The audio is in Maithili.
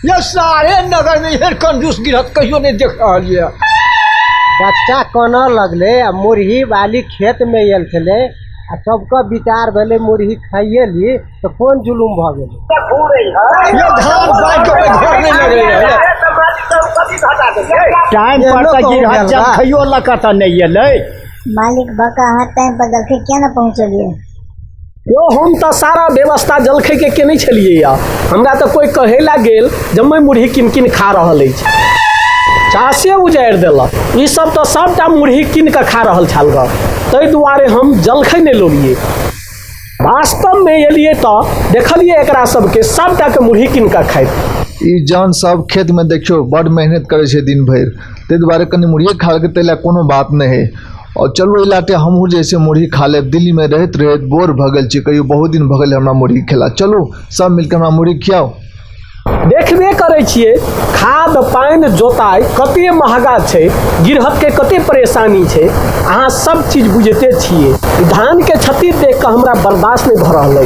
ये सारे नगर में एहन कंजूस गिरहत कहियो नहीं देख रहल ये। बच्चा कानऽ लगलै आ मुरही वाली खेत मे आयल छलै आ सबके विचार भेलै मुरही खाइए ली तऽ कोन जुलुम भऽ गेलै। ये धान बाँटि के घर नहीं लगे है। टाइम पर एहनो तऽ कहूँ गिरहत गेल बा। जलखैयो लऽ कऽ तऽ नहि एलै। मालिक बका अहाँ टाइम पर जलखै किया ने पहुँचलियै? यौ हम तऽ सारा व्यवस्था जलखैके केने छलियै यऽ। हमरा तऽ कोइ कहै लए गेल जम्मे मुरही कीन कीन खा रहल अछि, चासे उजाड़ि देलक। ई सब तऽ सबटा मुरही कीन कऽ खा रहल छल गऽ, ताहि दुआरे हम जलखै नहि लोलियै। वास्तवमे एलियै तऽ देखलियै एकरा सबके सबटाके मुरही कीन कऽ खाइत। ई जन सब खेत में देखियो बड़ मेहनत करे छै दिन भरि, ताहि दुआरे कनि मुरहिए खा लेलकै ताहि लए कोनो बात नहि है। और चलू एहि लाटे हमहूँ जे छै मुरही खा लेब, दिल्ली में रहैत रहैत बोर भऽ गेल छी, कहियो बहुत दिन भऽ गेल हमरा मुरही खेला। चलू सब मिलके हमरा मुरही खियाउ। देखबे करै छियै खाद पानि जोताइ कते महगा छै, गिरहतके कते परेशानी छै, अहाँ सब चीज बुझिते छियै। धानके क्षति देख कऽ हमरा बर्दाश्त नहि भऽ रहल अछि।